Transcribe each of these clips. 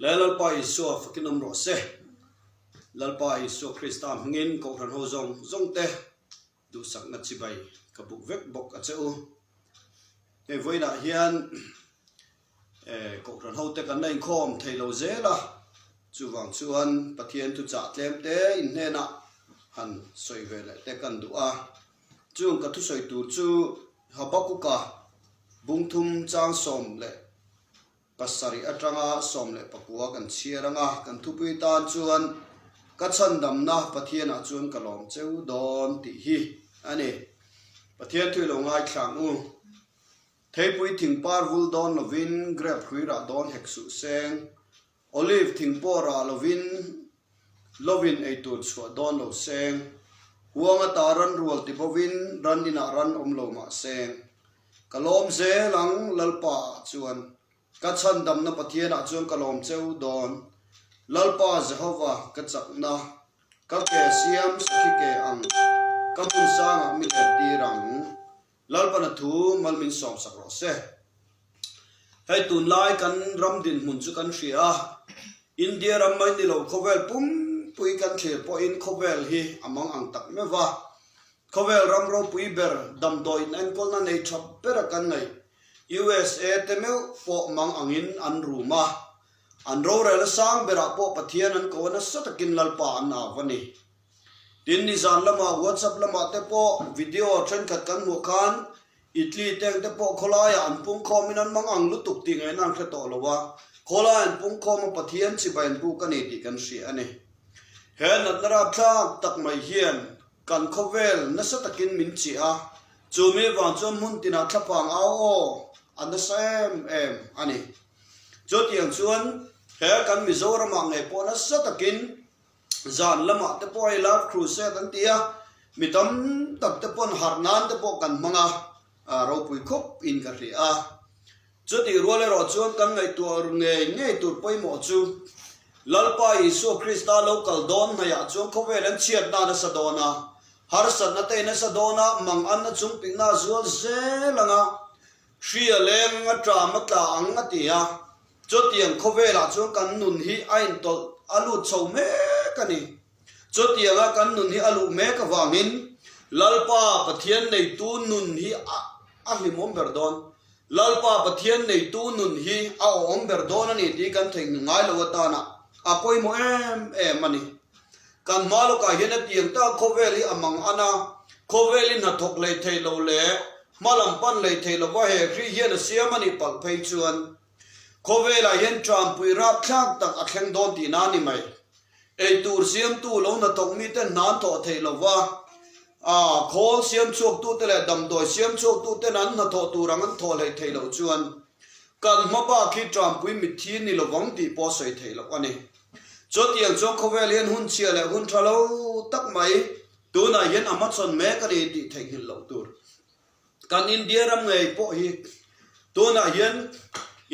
Le Lalpa Isua fakin awm rawh se. Lalpa Isua Krista hmingin Kohhran ho zawng zawng te duhsakna chibai ka buk vek bawk a che u. Hei vawiinah hian Kohhran ho te kan la inkhawm thei lo zel a, chuvang chuan Pathian thuchah tlem te in hnenah han sawi ve leh te kan duh a. Chung ka thusawi tur chu Habakuka bungthum chang 17 atanga 19 kan chhiar ang a, kan thupui tan chuan Ka chhandamna Pathianah chuan ka lawm cheu dawn tih hi a ni. Pathian thu i lo ngaithlang u. Theipui thing par vul dawn lovin grep hrui rah dawn hek suh seng, Olive thing pawh rah lovin lovin eitur chhuah dawn lo seng, huang ata ran rual ti bovin ran inah ran awm lo mah seng. Ka lawm zel ang Lalpa ah chuan, ka chhandamna Pathian ah chuan ka lawm cheu dawn. Lalpa Jehova ka chakna, ka ke siam sakhi ke ang, ka hmun sangah mi let tir ang. Lalpana thu mal min sawmsak rawh se. Hei tunlai kan ram dinhmun chu kan hria a, India ram mai ni lo khawvel pumpui kan thlir pawhin khawvel hi a mang ang tak meuh va. Khawvel ram ropui ber damdawi in enkawlna nei tha bera kan ngaih USA te meuh pawh mang angin an rum a, an rorel a sang berah pawh Pathian an ko a nasa takin Lalpa an au a ni. Tin, nizan lamah WhatsApp lamah te pawh video thenkhat kan hmuh khan Italy teng te pawh khawlaiah an pungkhawmin an mang ang lutuk tih ngaihna an hre tawh lo a, khawlai an pungkhawm a Pathian chibai an buk a ni tih kan hria a ni. He natna rapthlak tak mai hian kan khawvel nasa takin min chiah a, chumi vang chuan hmun tinah thlapang au aw a nasa em em a ni. Chutiang chuan he kan Mizoramah ngei pawh nasa takin Zan lamah te pawh hei Love Crusade an ti a, mi tam tak te pawn harh nan te pawh kan hmang a, ropui khawp in ka hria a. Chutih rual erawh chuan kan ngaihtuah ru ngei ngei tur pawimawh chu Lalpa Isua Krista lo kal dawn hnaihah chuan khawvel an chhiatna a nasa dawn a, harsatna te in nasa dawn a, manganna chungpikna a zual zel ang a, hri a leng ang a, ṭam a tla ang a ti a. Chutiang khawvelah chuan kan nun hi a intawlh a lut chho mek a ni. Chutianga kan nun hi a luh mek avangin Lalpa Pathian neitu nun hi a hlimawm ber dawn. Lalpa Pathian neitu nun hi a awhawm ber dawn a ni tih kan theihnghilh ngai lo atana a pawimawh em em a ni. Kan hma lawkah hian hetiang tak khawvel hi a mang an a, khawvel hi hnathawk lei thei lo leh hma lam pan lei thei lova he hri hian a siam a nih palh phei chuan Khawvelah hian ṭampui rapthlak tak a thleng dawn tihna a ni mai. Eitur siamtu lo hnathawk mite hna an thawh theih lo va, khawl siam chhuaktute leh damdawi siam chhuaktuten an hnathawh tur ang an thawh hleih theih loh chuan kan hma bak hi ṭampui mitthi ni lovang tih pawh sawi theih loh a ni. Chutiang chuan khawvel hian hun chhia leh hun ṭha lo tak mai tunah hian a hmachhawn mek a ni tih theihnghilh loh tur. Kan India ram ngei pawh hi tunah hian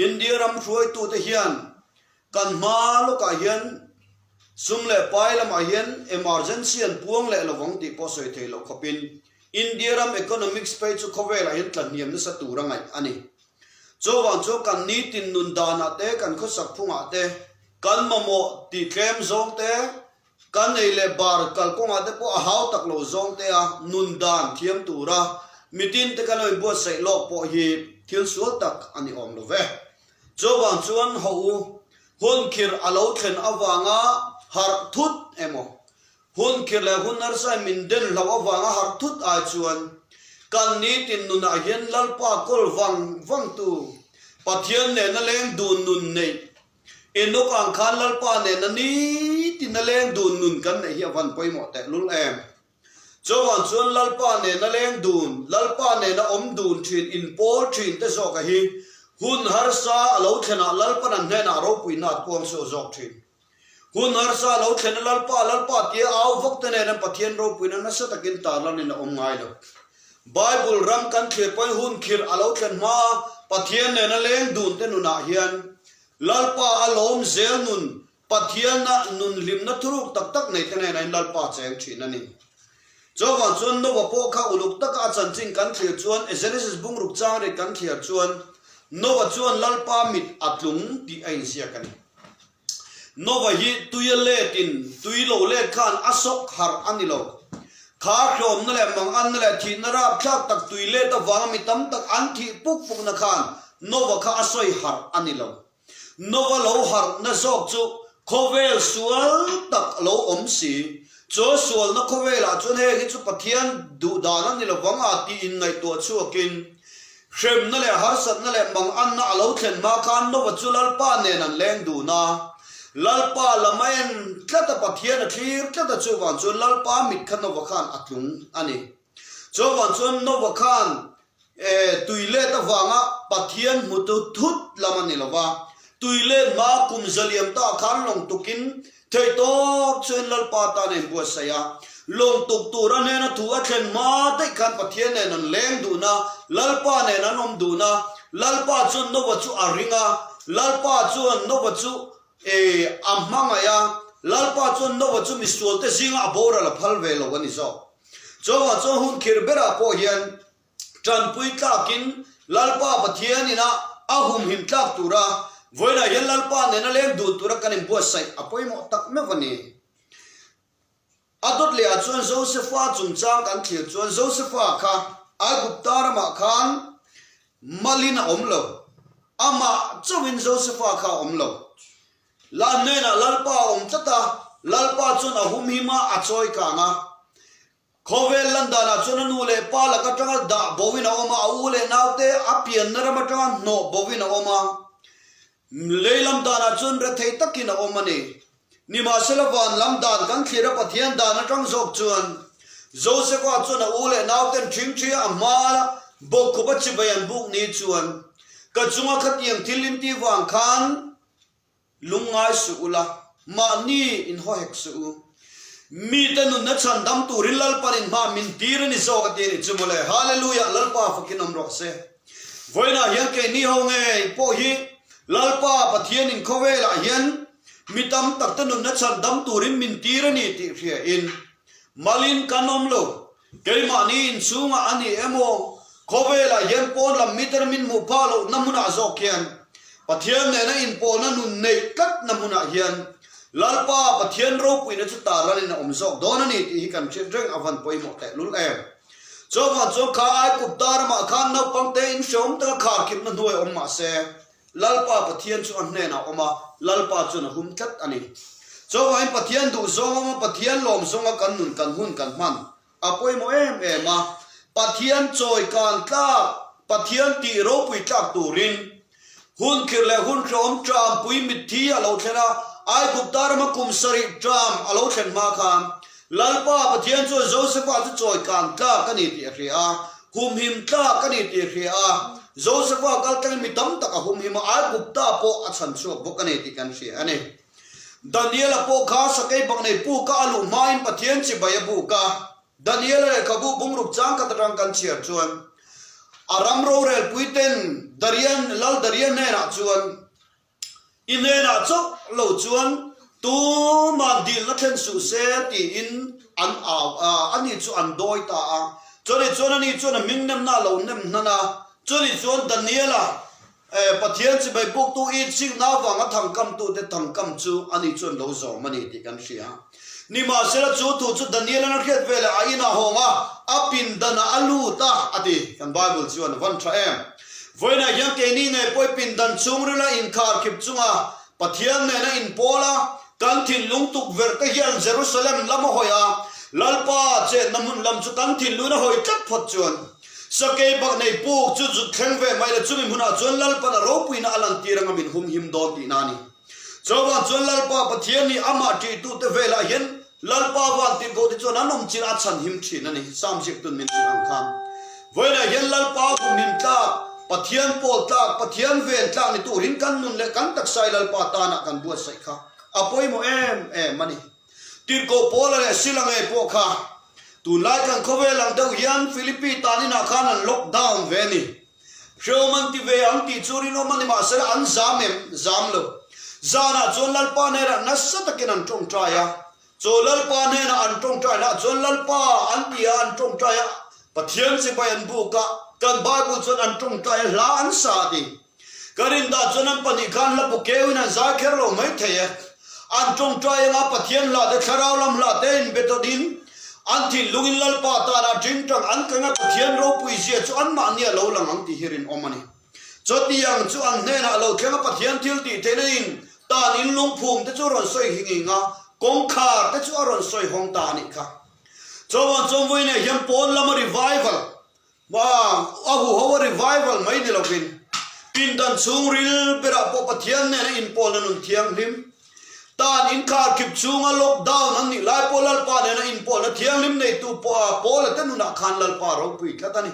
India ram hruaitute hian kan hma lawkah hian sum leh pai lamah hian emergency an puang leh lovang tih pawh sawi thei loh khawpin India ram economics phei chu khawvelah hian tlahniam nasa tur a ngaih a ni. Chuvang chu kan nitin nun danah te, kan khawsak phungah te, kan mamawh tih tlem zawng te, Kan ei leh bar kalkawngah te pawh a hau tak lo zawng te a nun dan thiam tura mitin te kan lo inbuatsaih lawk pawh hi thil sual tak a ni awm lo ve. Chuvang chuan haw u, hun khirh a lo thlen avanga harh thut emaw, hun khirh leh hun harsa min den hlauh avanga harh thut ai chuan kan nitin nunah hian Lalpa kawl vang vangtu Pathian nena leng dun nun neih Inuk ang khan Lalpa nena nitin a leng dun nun kan neih hi a van pawimawh teh lul em. Chuvang chuan Lalpa nena leng dun, Lalpa nena awm dun thin, inpawl thin te zawka hi hun harsa a lo thlenah Lalpan an hnenah ropuina a puang chhuak zawk thin. Hun harsa a lo thlena Lalpa, Lalpa tia au vak te nena Pathian ropuina nasa takin tarlanin a awm ngai lo. Bible ram kan thlir pawhin hun khirh a lo thlen hma a, Pathian nena leng dun te nunah hian Lalpa a lawm zel nun, Pathiana nun hlimna thuruk tak tak nei te hnenah in Lalpa cheng thin a ni. Chuvang chuan Noah pawh kha uluk taka a chanchin kan thlir chuan Genesis bungruk chang ri kan thliar chuan Noah chuan Lalpa mit a tlung tih a inziak a ni. Nova hi tuia letin tui lo let khan a sawk harh a ni lo. Kha hlawmna leh manganna leh thihna rapthlak tak tui let avanga mi tam tak an thih puk pukna khan Nova kha a sawi harh a ni lo. Nova lo harhna zawk chu khawvel sual tak lo awm si. Chu sualna khawvelah chuan heng hi chu Pathian duhdan a ni lovang a tih inngaihtuah chhuakin Hremna leh harsatna leh manganna a lo thlen hma khan Nova chu Lalpa nen an leng dun a. Lalpa lam a en tlat a, Pathian a thlir tlat a, chuvang chuan Lalpa mit kha Nova khan a tlung a ni. Chuvang chuan Nova khan tui let avanga Pathian hmutu thut lam a ni lo va, tui let hma kum zaliam ta khan lawng tukin Theihtawp chuan Lalpa tan a inbuatsaih a, lawng tuk tur a hnena thu a thlen hma daih khan Pathian nen an leng dun a, Lalpa nen an awm dun a, Lalpa chuan Nova chu a ring a, Lalpa chuan Nova chu a hmangaih a, Lalpa chuan Nova chu misualte zinga a boral a phal ve lo a ni zawk. Chuvang chuan hun khirh berah pawh hian Tanpui tlakin Lalpa Pathian ina a humhim tlak tura vawiinah hian Lalpa nena leng dun tura kan inbuatsaih a pawimawh tak meuh a ni. A dawt lehah chuan Josefa chungchang kan thlir chuan Josefa kha Aigupta ramah khan malin a awm lo, amah chauhin Josefa kha a awm lo. La hnenah Lalpa a awm tlat a, Lalpa chuan a humhim a, a chawi kang a. Khawvel lan danah chuan a nu leh pa lak atanga dah boin a awm a, a u leh naute a pianna ram atanga hnawh boin a awm a, lei lam danah chuan rethei takin a awm a ni. Nimahsela van lam dan kan thlir a Pathian dan atang zawk chuan Josefa chuan a u leh nauten ṭhingṭhi a hma bawkkhup a chibai an buk ni chuan ka chunga khatiang thil inti vang khan Lungngai suh ula, mahni inhaw hek suh u. Mite nunna chhan dam turin Lalpan in hma min tir a ni zawk a ti a ni chu mawle. Hallelujah! Lalpa fakin awm rawh se. Vawiinah hian keini ho ngei pawh hi Lalpa Pathian in khawvelah hian mi tam takte nunna chhan dam turin min tir a ni tih hria in malin kan awm lo. Keimahni inchhungah a ni emaw, khawvelah hian pawn lam miter min hmuh phah lohna hmunah zawk hian Pathian nena inpawlna nun neih tlatna hmunah hian Lalpa Pathian ropuina chu tarlanin a awm zawk dawn a ni tih hi kan hriat reng a van pawimawh tehlul em. Chuvang chuan kha Aigupta ramah khan naupangte in hrehawm taka kharkhipna hnuai awm mah se, Lalpa Pathian chu a hnenah a awm a, Lalpa chuan a hum tlat a ni. Chuvangin Pathian duh zawng awma Pathian lawm zawnga kan nun kan hun kan hman a pawimawh em em a. Pathian chawi kan tlak, Pathian tih ropui tlak turin hun khirh leh hun hrehawm ṭampui mitthi a lo thlen a, Aigupta rama kum sarih ṭam a lo thlen hma khan Lalpa Pathian chuan Josefa chu chawi kan tlak a ni tih a hria a, Humhim tlak a ni tih a hria a, Josefa kal tlangin mi tam tak a humhim a, Aigupta pawh a chhan chhuak bawk a ni tih kan hria a ni. Daniela pawh kha sakei bak nei puk a a luh hmain Pathian chibai a buk a. Daniela lehkhabu bungruk chang khat atang kan chhiar chuan a ram rorelpui ten Darian, Lal Darian hnenah chuan, I hnenah chauh lo chuan tumah dilna thlen suh se tiin an au a, ani chu an dawi ta a. Chuni chuan ani chuan a hming nemna a lo nem hnan a, chuni chuan Daniela, Pathian chibai buktu i chikna avanga thangkamtute thangkam chu ani chuan lo zawm a ni tih kan hria. Nimahsela chu thu chu Daniel-an a hriat veleh a inah hawng a, a pindanah a lut a, a ti. Kan Bible chuan a van tha em? Vawiinah hian keini ngei pawh i pindan chhungrila inkharkhip chunga Pathian nena inpawl a, kan thinlung tukverh te hian Jerusalem lam a hawi a, Lalpa chetna hmun lam chu kan thinlungin a hawi tlat phawt chuan sakei bak nei puk chu zut thleng ve mai la chumi hmunah chuan Lalpan a ropuina a lantir anga min humhim dawn tihna a ni. Chuvang chuan Lalpa Pathian nih amah ṭihtute velah hian Lalpa vantirhkoh te chuan an awm chin a chhan him ṭhin a ni, Sam ziaktun min hrilh ang khan. Vawiinah hian Lalpa humhim tlak, Pathian pawl tlak, Pathian ven tlak ni turin kan nun leh kan taksa i Lalpa tanah kan buatsaih kha a pawimawh em em a ni. Tirhkoh Paula leh Sila ngei pawh kha tunlai kan khawvel ang deuh hian Philippi tan inah khan an lockdown ve a ni. Hreawm an ti ve ang tih chu rinawm a ni mahsela an zam em? Zam lo. Zanah chuan Lalpa hnenah nasa takin an tawngtai a. Chaw Lalpa hnenah an tawngtainaah chuan Lalpa an ti a, an tawngtai a, Pathian chibai an buk a, kan Bible chuan an tawngtai a, hla an sa a ti. Ka rindah chuan an pahnih khan hla bu keuin an zai kher lo mai thei e. An tawngtai anga Pathian hlah te thlarau lam hlah te in be dawt in an thinlung in Lalpa tana tingtang an keng a Pathian ropui zia chu anmahni a lo lang ang tih hi rinawm a ni. Chutiang chu an hnenah a lo thleng a Pathian thil tih theihna in tan in lungphum te chu rawn sawi hing a, kawngkhar te chu a rawn sawi hawng ta a nih kha. Chawvan chawmvui nei hian pawn lama revival a huho a revival mai ni lovin pindan chhungril berah pawh Pathian nena inpawlna nun thianghlim tan inkharkhip chhunga lockdown an nih lai pawh Lalpa nena inpawlna thianghlim neitu pawh a Paula te nunah khan Lalpa ropui tlat a ni.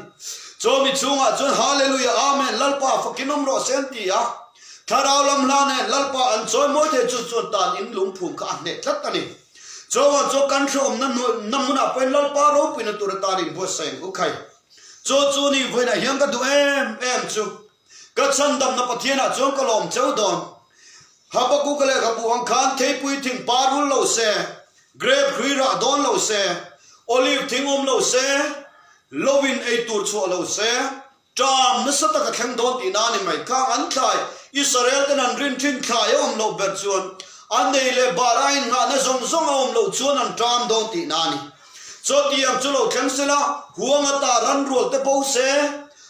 Chawmi chhungah chuan Hallelujah Amen Lalpa fakin awm rawh se an ti a, Thlarau lam hla nen Lalpa an chawi mawi thei chu chuan tan in lungphum kha a hneh tlat a ni. Chawngah chuan kan hrehawmna na hmunah pawhin Lalpa ropuina tur atan inbuatsaih ang u khai. Chu chu ni vawiinah hian ka duh em em chu. Ka chhandamna Pathianah chuan ka lawm cheu dawn. Habakkuk lehkhabu ang khan theipui thing par rul lo se, grape hrui rah dawn lo se, olive thing awm lo se, lovin ei tur chhuah lo se, Ṭam nasa tak a thleng dawn tihna a ni mai. Khang an thlai, Israel ten an rin ṭhin thlai a awm loh ber chuan an nei leh bar a innghahna zawng zawng a awm loh chuan an ṭam dawn tihna a ni. Chutiang chu lo thleng sela, huang ata ran rual te bo se,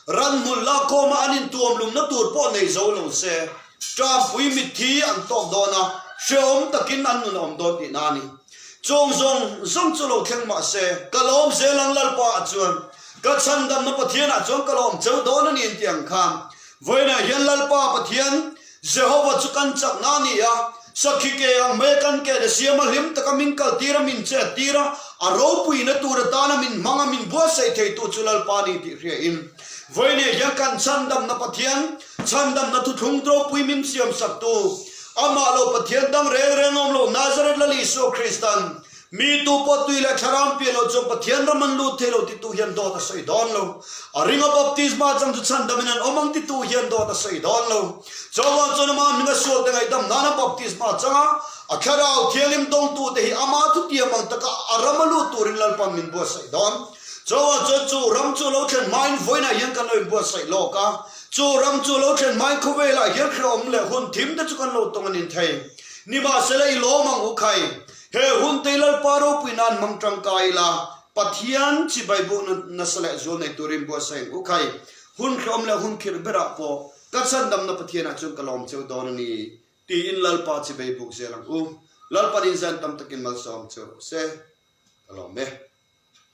ran hmul lakkhawma an intuam lumna tur pawh nei zo lo se, ṭampui mitthi an tawk dawn a, hrehawm takin an nun a awm dawn tihna a ni. Chung zawng zawng chu lo thleng mah se, ka lawm zel ang Lalpa ah chuan Ka chhandamna Pathianah chuan ka lawm cheu dawn a ni an tih ang khan, vawiinah hian Lalpa Pathian, Jehova chu kan chakna a ni a, sakhi ke ang mai a kan ke te siam a, hlim taka min kaltir a, min chettir a, a ropuina tur atana min hmang a, min buatsaih theitu chu Lalpa a ni tih hriain, vawiinah hian kan chhandamna Pathian, chhandamna thuthlung ropui min siamsaktu, amah lo Pathian dang reng reng awm lo Nazareth Lal Isua Kristan, Mi tu pawh tui leh thlarau pian loh chuan Pathian ram an lut thei lo titu hian dawt a sawi dawn lo. A ringa baptisma chang chu chhandam in an awm ang titu hian dawt a sawi dawn lo. Chawvan chuan ama hminga sual te ngaihdam nana baptisma chang a, a thlarau thianghlim dawngtu te hi ama thutiam ang taka a ram a lut turin Lalpan min buatsaih dawn. Chawvan chuan chu ram chu lo thlen hmain vawiinah hian kan lo inbuatsaih lawk a, chu ram chu lo thlen hmain khawvelah hian hrehawm leh hun thim te chu kan lo tawng a nin thei. Nimahsela i lawm ang u khai. He hun te Lalpa ropui nan hmang tangkai ila, Pathian chibai bukna nasa leh zual nei turin buatsaih ang u khai. Hun hrehawm leh hun khirh berah pawh ka chhandamna Pathianah chuan ka lawm cheu dawn a ni, tiin Lalpa chibai buk zel ang u. Lalpan inzan tam takin malsawm cheu rawh se. Ka lawm e.